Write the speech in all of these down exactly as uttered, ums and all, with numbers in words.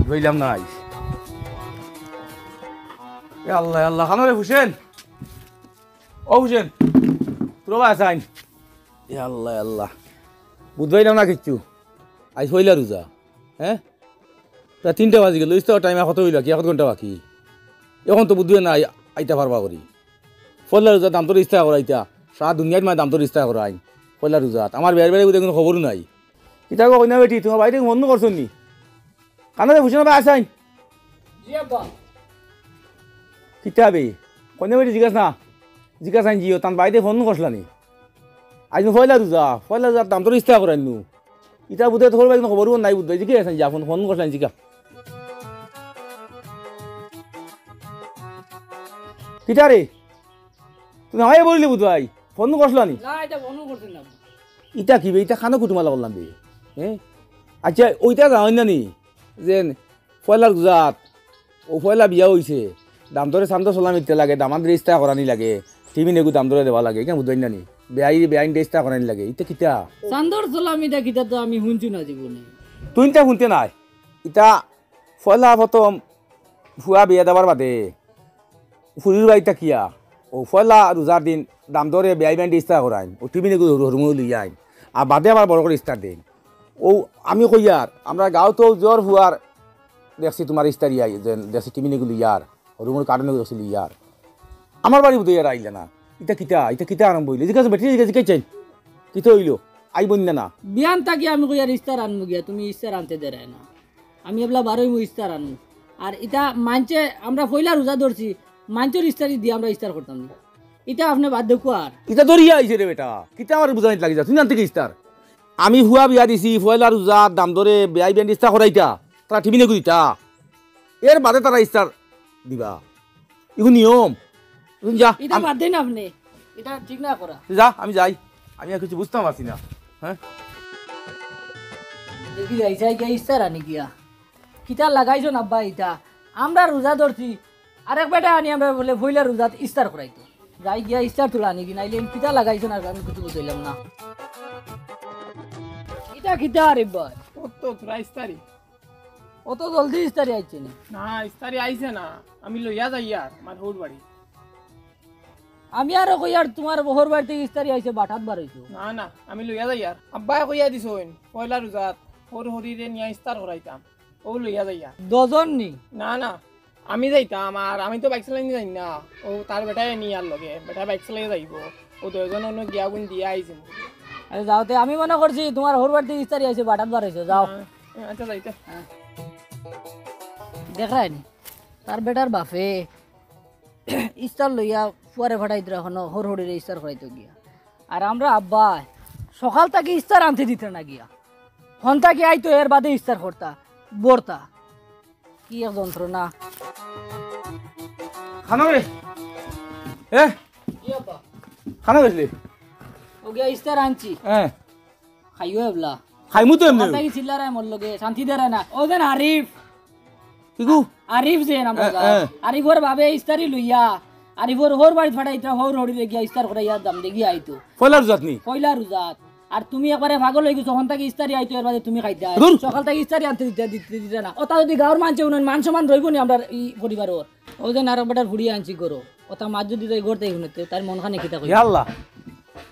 বুঝলাম না আইস। এ আল্লাহ, এ আল্লাহ, খানো রে হুসেন। ও হুসেন, তোর বাবা আছইন? এ আল্লাহ, এ আল্লাহ, বুঝবাইলাম না কিচ্ছু। আইজ পয়লা রোজা, হ্যাঁ? প্রায় তিনটা বাজি গেল, ইস্তার টাইম কত অইল, কি এক ঘন্টা বাকি? এখন তো বুঝবে না আই-, আইতা পারবা করি। পয়লা রোজা দামতরে ইস্তার করাইতা, সারা দুনিয়ার মাঝে দামতরে ইস্তার করাইন। পয়লা রোজাত আমার বেড় বেড়ে বুঝে কোনো খবরও নাই। কিতা গো কইনা বেটি, তোমার বাড়িতে ফোন করছো নি? কানো রে হুসেন বা আছইন? জি আব্বা। কিতা বে? কইনা বেটি জিজ্ঞাস না, জিজ্ঞাস আইন জিও, তান বাড়িতে ফোন করছিলা নি? আইজ পয়লা রোজা, পয়লা রোজার দামতরে ইস্তার করাইন নু। ইতা বুঝে তোর বাড়ি কোনো খবরও নাই বুঝে, জিজ্ঞাস আইন যা, ফোন, ফোন করছিলা নি জিজ্ঞা। কিতা রে? তুমি আমায় বললি বুধ ভাই, ফোন করছিল নি? না, এটা ফোন করছে না। ইটা কি বে? ইটা খানো কুটুমালা করলাম বে। হ্যাঁ? আচ্ছা, ওইটা জানেন না নি? যে পয়লা রোজাত, ও পয়লা বিয়া হইছে, দামদরে চান্দর সালামি দিতে লাগে, দামান্দরে ইস্তার করানি লাগে, টিভি নেগু দামদরে দেওয়া লাগে, কেন বুঝবেন না নি? বেআই, বেআইন ইস্তার করানি লাগে, ইটা কিতা? চান্দর সালামিটা কিতা তো আমি শুনছি না জীবনে। তুই ইটা শুনতে নাই? ইটা পয়লা প্রথম ফুয়া বিয়া দেবার বাদে ফুরির বাড়ি থাকিয়া ও পয়লা রোজার দিন দামদরে বেআই বান্ডি ইস্তার করাইন, ও টিফিনে করে হুরু হুরুমুরু লইয়া আইন, আর বাদে আবার বড় করে ইস্তার দেইন। ও আমি কইয়ার, আমরা গাঁও তো জোর ফুয়ার দেখছি তোমার ইস্তারি আই, যে দেখছি টিফিনে গুলি ইয়ার, হুরুমুরু কার্টুনে দেখছি ইয়ার। আমার বাড়ি বুঝে ইয়ার আইলে না। ইটা কিতা, ইটা কিতা আরম্ভ হইলে? জিজ্ঞাসা বেটি জিজ্ঞাসা কে চাই? কিতা হইলো? আইবন না না। বিয়ান থাকি আমি কইয়ার ইস্তার আনমু গিয়া, তুমি ইস্তার আনতে দেরায় না। আমি এবলা বারোই মু ইস্তার আনমু। আর ইটা মানছে, আমরা পয়লা রোজা ধরছি, মানছর ইস্তারি দিয়া আমরা ইস্তার করতাম না। ইটা আপনে বাদ দেখো আর। ইটা ধরিয়া আইছে রে বেটা, কিতা আমার বুঝানিত লাগি যা, তুই আনতে কি ইস্তার? আমি ফুয়া বিয়া দিছি, পয়লা রোজা দামদরে বেআই বিয়ান ইস্তার করাইতা, তারা টিফিনে করিতা, এর বাদে তারা ইস্তার দিবা। ইগু নিয়ম। ইগু যা, ইটা আমি বাদ দেন আপনে, ইটা ঠিক না করা। যা, আমি যাই, আমি আর কিছু বুঝতাম পারছি না। হ্যাঁ? দেখি যাই, যাই গিয়া ইস্তার আনি গিয়া। কিতা লাগাইছো না আব্বা ইটা? আমরা রোজা ধরছি, আরেক বেটা আনি আমরা বলে পয়লা রোজাত ইস্তার করাইতো। যাই গিয়া ইস্তার তুলা আনি কি, নাইলে কিতা লাগাইছো না আমি কিছু বুঝলাম না। ইটা কিতা আরে ভাই? ও তো তোরা ইস্তারি। অত জলদি ইস্তারি আইছে নি? না, ইস্তারি আইছে না, আমি লইয়া যাইয়ার আমার হউর বাড়ি। আমি আরো কইয়ার তোমার হউর বাড়ি থাকি ইস্তারি আইছে, বাটাত বার অইছো। না, না, আমি লইয়া যাইয়ার। আব্বায় কইয়া দিছইন, পয়লা রোজাত হউর হরিরে নিয়া ইস্তার করাইতাম, ও লইয়া যাইয়ার। দুইজন নি? না, না, আমি যাইতাম, আর আমি তো বাইক চালানি জানি না, ও তার বেটায় নিয়ার লগে, বেটায় বাইক চালাইয়া যাইবো, ও দুইজন অনো গিয়া গুন দিয়া আইছে। আরে যাও তে, আমি মনে করছি তোমার হউর বাড়ি থাকি ইস্তারি আইছে, বাটাত বার অইছো, যাও। হ্যাঁ, আচ্ছা যাইতে। দেখরায় নি, তার বেটার বাপে ইস্তার লইয়া ফুয়ারে ফাটাইতরা অনো হউর হরিরে ইস্তার করাইতো গিয়া। আর আমরা আব্বায় সকাল থাকি ইস্তার আনতে দিতরা না গিয়া। হন থাকি আইতো এর বাদে ইস্তার করতা, বরতা। কি এক যন্ত্রণা। খানো রে। এ? কি আব্বা? খানো গেছলি? ও গিয়া ইস্তার আনছি। হ্যাঁ। খাইও এবলা। খাইমু তো এমনে। কথা কি চিল্লারায় মোর লগে, শান্তি দেরায় না। ও যেন আরিফ। কিগু? আরিফ যে নাম এ, ওটা। এ। আরিফর বাবে ইস্তারি লইয়া, আরিফর হউর বাড়িত ফাটাইতরা, হউর হরিরে গিয়া ইস্তার করাইয়া দামদে গিয়া আইতো। পয়লা রোজাত নি? পয়লা রোজাত। আর তুমি একবারে পাগল অই গেছো, হন থাকি ইস্তারি আইতো, এর বাদে তুমি খাইতায়। ধুর। সকাল থাকি ইস্তারি আনতে দিতে, দিতে, দিতে না। ওটা যদি গাঁওর মানষে হুনইন, মান সম্মান রইবো নি আমরার ই পরিবারর? ও যে নারক বেটার ফুড়ি আনছি করো। ওটা মাছ যদি তাই গড়তে হুনতে, তার মন খানে কিতা কই? ইয়া আল্লাহ।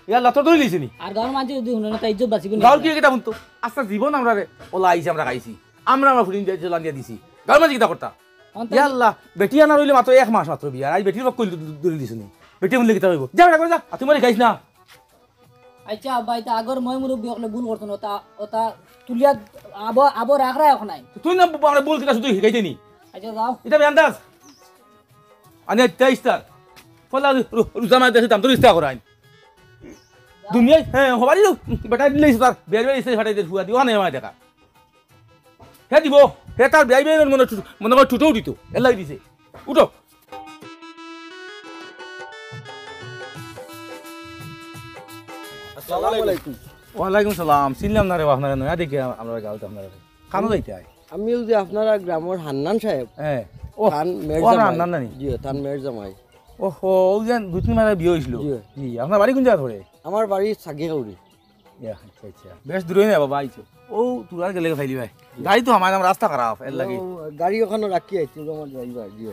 ইয়া আল্লাহ, তো ধরে নিছি নি। আর গাঁওর মানষে যদি হুনইন, তাই ইজ্জত বাঁচিবো নি? গাঁওর কি কিতা হুনতো? আস্তা জীবন আমরা রে, ওলা আইছি আমরা খাইছি। আমরা আমরা ফুড়ি দিয়ে লান দিয়া দিছি। গাঁওর মানষে কিতা করতা? অন্তত ইয়া আল্লাহ, বেটি আনা রইলে মাত্র এক মাস মাত্র বিয়া। আজ বেটির পক্ষ ধরে দিছি নি। বেটি হুনলে কিতা হইব? যা বেটা করে যা। আর তুই মরে খাইস না। আচ্ছা, আব্বা, ইতা আগর ময় মুরব্বি অকলে ভুল করতো না, ওটা, ওটা তুলিয়া আবো, আবো রাখ রাখ এখন নাই। তুই না বাবারে ভুল কিতা শুধু শিখাইতে নি। আচ্ছা, যাও। ইটা বেআন্দাজ। আনে তেইশ তার। ফলা রু-, রু-, রুজা মাস দেখি দামদরে ইস্তার করাইন। দুনিয়ায়, হ্যাঁ, হবারই বেটা দিলে ইস্তার, বের বের ইস্তার ফাটাই দে, ফুয়া দিও, আনে আমায় দেখা। হে দিব, হে তার বেয়াই বেয়াই মনে টুটু-, মনে করে টুটেও দিত, এলাই দিছে। উঠো। আসসালামু আলাইকুম। ওয়ালাইকুম সালাম। চিনলাম না রে, আপনারা নয়া দেখি আমরা গাঁওত আপনারা। কানো যাইতে আয়? আমি ওই যে আপনারা গ্রামর হান্নান সাহেব। হ্যাঁ। ও, তান মেয়ের ও, আমরা জামাই। হান্নান নানি? জি, তান মেয়ের জামাই। ওহো, ওই যে দুই তিন মাস আগে বিয়ে হয়েছিল। জি। জি, আপনার বাড়ি কোন জায়গা ধরে? আমার বাড়ি সাগিকাউড়ি। ইয়া, আচ্ছা, আচ্ছা। বেশ দূরে না বাবা, আইছো। ও, তুরার গেলে খাইলি ভাই। গাড়ি তো আমার, আমার রাস্তা খারাপ, এর লাগি। ও, গাড়ি ওখানো রাখি আইছি, ও আমার ড্রাইভার, জি।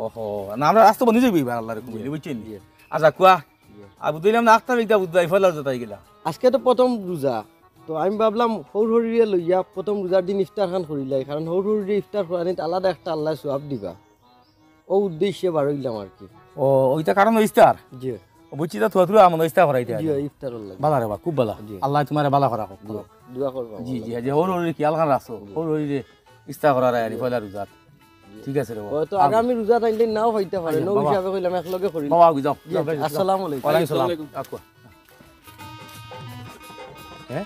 ওহো, না, আমরা রাস্তা বন্ধ যাইবো এবার, আল্লাহর হুকুম জি। অইলে, বুঝছইন নি? জি। আচ্ছা, কুয়া। জি। আর বুঝলাম না, আখতা বিকতা বুঝবাই, ফয়লা রোজা তাই গেলা। আজকে তো প্রথম রোজা, তো আমি ভাবলাম হউর হউরিরে লইয়া প্রথম রোজার দিন ইফতার খান করিলাই, কারণ হউর হউরিরে ইফতার করানিত আলাদা একটা আল্লাহ সওয়াব দিবা। ও উদ্দেশ্যে বার হইলাম আর কি। ও, ওইটা কারণ ইস্তার? জি। ও, বুঝছি, তা থুয়া থুয়া আমন ইস্তার করাইতে জি, আইবো। ইফতারর লাগি। বালা রে বা, খুব বালা। জি। আল্লাহ তোমারে বালা করা হোক। জি, দোয়া করবো জি, জি, যে হউর হউরির খেয়াল খান রাখছো। জি। হউর হউরিরে ইস্তার করার আগে জি। পয়লা রোজাত। জি। ঠিক আছে রে বাবা। হয়তো আগামী রোজা তাইলে নাও হইতে পারে, আইয়া, নৌ বাবা। হিসাবে কইলাম এক লগে করি। বাবা, আগে যাও, জি, যাও, জি, যাও। আসসালামু আলাইকুম। ওয়ালাইকুম আসসালাম। আসসালামু আলাইকুম। আকুয়া। হ্যাঁ?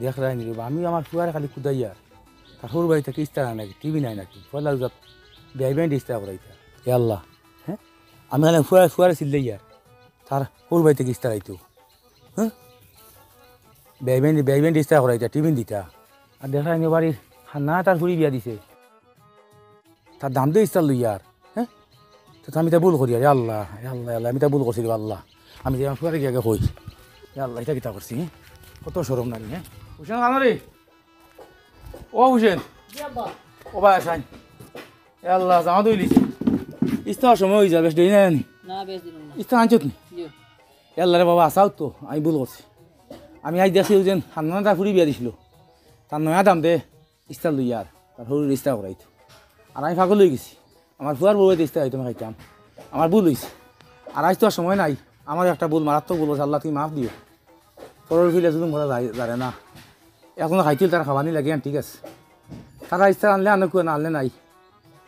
দেখরায়নি রে বা, আমি আমার ফুয়ারে খালি কুদাইয়ার। তার হউর বাড়ি থাকি ইস্তার আয় নাকি, টিভি নাই নাকি, পয়লা রোজাত বেআইবাইন ইস্তার করাইতা। এ আল্লাহ, হ্যাঁ? আমি খালি ফুয়ারে, ফুয়ারে চিল্লাইয়ার। তার হউর বাড়ি থাকি ইস্তার আইতো। হ্যাঁ? বেআইবাইন, বেআইবাইন ইস্তার করাইতা, টিভি দিতা। আর দেখরায়নি বাড়ির হান্না তার ফুড়ি বিয়া দিছে। তার দাম দে ইস্তার লইয়ার, হ্যাঁ? তো আমি তা ভুল করিয়ার, এ আল্লাহ, এ আল্লাহ, এ আল্লাহ, আমি তা ভুল করছি রে আল্লাহ। আমি যে আমার ফুয়ারে গিয়া আগে কই। এ আল্লাহ, ইটা কিতা করছি, হ্যাঁ? কত শরম নানি, হ্যাঁ? হুসেন খান রে? ও হুসেন। জি আব্বা। ও ভাই, আসাইন। এ আল্লাহ, জামা দইলিছি। ইস্তার সময় অই যার, বেশ দেরি নাই আনি। না, বেশ দেরি নাই। ইস্তার আনছত নি? জি। এ আল্লাহ রে বাবা, আসাও তো, আমি ভুল করছি। আমি আইজ দেখছি ওই যে হান্নান তার ফুড়ি বিয়া দিছিল। তার নয়া দাম দে, ইস্তার লইয়ার, তার হউর ইস্তার করাইতো। আর আমি পাগল অই গেছি। আমার ফুয়ার বউয়ে ইস্তার আইতো আমি খাইতাম। আমার ভুল অইছে। আর আইজ তো আর সময় নাই। আমার একটা ভুল, মারাত্মক ভুল অইছে। আল্লাহ, তুমি মাফ দিও। পরর ফিলে জুলুম করা যায়, জানে না। এখনো খাইতিল তার খাবানি লাগে, ঠিক আছে। তারা ইস্তার আনলে আনো, কুয়া না আনলে নাই।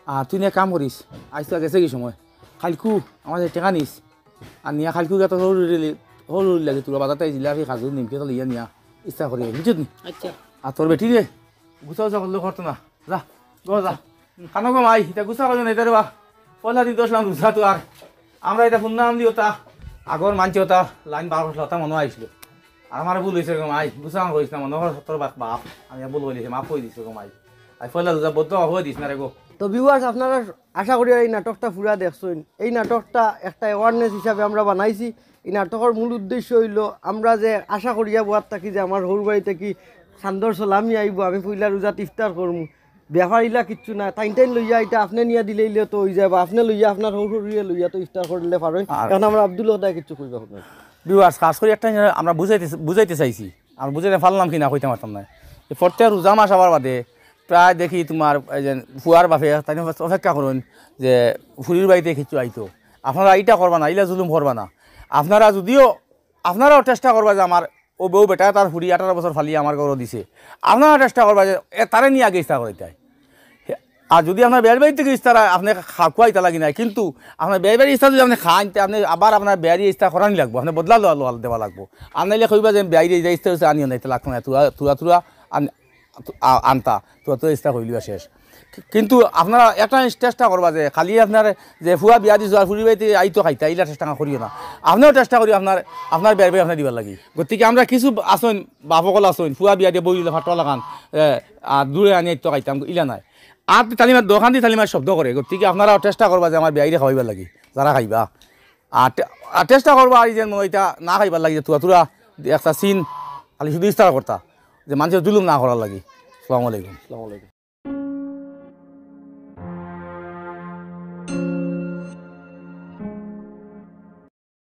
আর তুই নিয়ে কাম করিস, আইজ তো গেছে কি সময়। খাইলকু আমার যে টেকা নিস, আর নিয়া খাইলকু গিয়া তোর হউর হউরির লাগি তোরা বাজারটাই জিলাপি, খাজুর, নিমকি তো লইয়া নিয়া ইস্তার করি, বুঝছত নি? আচ্ছা। আর তোর বেটি রে, গুছা উছা করলে করতো না। যা, গো যা। খানো গো মাই, ইটা গুছা করলে না, ইটা রে বা। পয়লা দিন দশ লাখ রোজা তো আর। আমরা ইটা হুনলাম দিও তা। আগর মানছে ওটা লাইন বার করছিল, ওটা মনে আইছিল। আর আমার ভুল অইছে গো মাই, গুছা করিস না, মনে হয় সত্তর বাপ বাপ। আমি ভুল করিছি, মাফ করি দিস গো মাই। আর পয়লা রোজা বদ্ধ হয়ে দিস না রে গো। তো ভিউয়ার্স, আপনারা আশা করি এই নাটকটা পুরা দেখছইন। এই নাটকটা একটা অ্যাওয়ারনেস হিসাবে আমরা বানাইছি। এই নাটকর মূল উদ্দেশ্য অইলো আমরা যে আশা করিয়া বওয়াত থাকি যে আমার হউর বাড়ি থাকি চান্দর সালামি আইবো, আমি পয়লা রোজাত ইফতার করমু। ব্যাপার ইলা কিচ্ছু না, টাইন টাইন লইয়া ইটা আপনে নিয়া দিলে ইলে তো অই যায়, বা আপনে লইয়া আপনার হউর হউরিরে লইয়া তো ইফতার করলে পারইন। আর এখন আমরা আব্দুল হকদায় কিচ্ছু কইবা। ভিউয়ার্স, খাস করি একটা জিনিস আমরা বুঝাইতে, বুঝাইতে চাইছি, আমরা বুঝাইতে পারলাম কি না কইতাম পারতাম না। এই প্রত্যেক রোজা মাস আবার বাদে প্রায় দেখি তোমার এই যে ফুয়ার বাপে তাই অপেক্ষা করইন যে ফুড়ির বাড়িতে কিছু আইতো। আপনারা ইটা করবা না, ইলা জুলুম করবা না। আপনারা যদিও, আপনারাও চেষ্টা করবা যে আমার ও বউ বেটা তার ফুড়ি আঠারো বছর ফালিয়া আমার ঘরো দিছে, আপনারা চেষ্টা করবা যে এ তারে নিয়া আগে ইস্তার করাইতায়। আর যদি আপনার বেয়াইর বাড়ি থাকি ইস্তার আপনে খা-, খুয়াইতা লাগি নাই, কিন্তু আপনার বেয়াইর বাড়ি ইস্তার যদি আপনে খাইন, তে আপনে আবার আপনার বেয়াইর ইস্তার করানি লাগবো, আপনে বদলা লওয়া, লওয়া দেওয়া লাগবো। আর নাইলে কইবা যে বেয়াইর এই যে ইস্তার হইছে আনিও না, ইতা লাগতো না, তুরা, তুরা, তুরা আন-, আ-, আনতা, তুরা, তুরা ইস্তার করিলিবা শেষ। কি-, কিন্তু আপনারা একটা জিনিস চেষ্টা করবা যে খালি আপনার যে ফুয়া বিয়া দিছো আর ফুড়ি বাড়িতে আইতো খাইতা, ইলা চেষ্টা করিও না। আপনেও চেষ্টা করি আপনার, আপনার বেয়াইর বাড়ি আপনার দিবার লাগি। গতিকে আমরা কিছু আছইন, বাপ অকল আছইন, ফুয়া বিয়া দিয়া বই দিলে ফাটোয়া লাখান, এ, আর দূরে আনি আইতো খাইতাম, ইলা নাই। আর তালিমার দোকান দি তালিমার শব্দ করে, গতিকে আপনারা চেষ্টা করবা যে আমার বেয়াইরে খাওয়াইবার লাগি, যারা খাইবা। আর টে-, আর চেষ্টা করবা আর এই যে মনে ইটা না খাইবার লাগি, যে তুরা তুরা একটা সিন খালি শুধু ইস্তার করতা, যে মানুষের জুলুম না করার লাগি। আসসালামু আলাইকুম। আসসালামু আলাইকুম।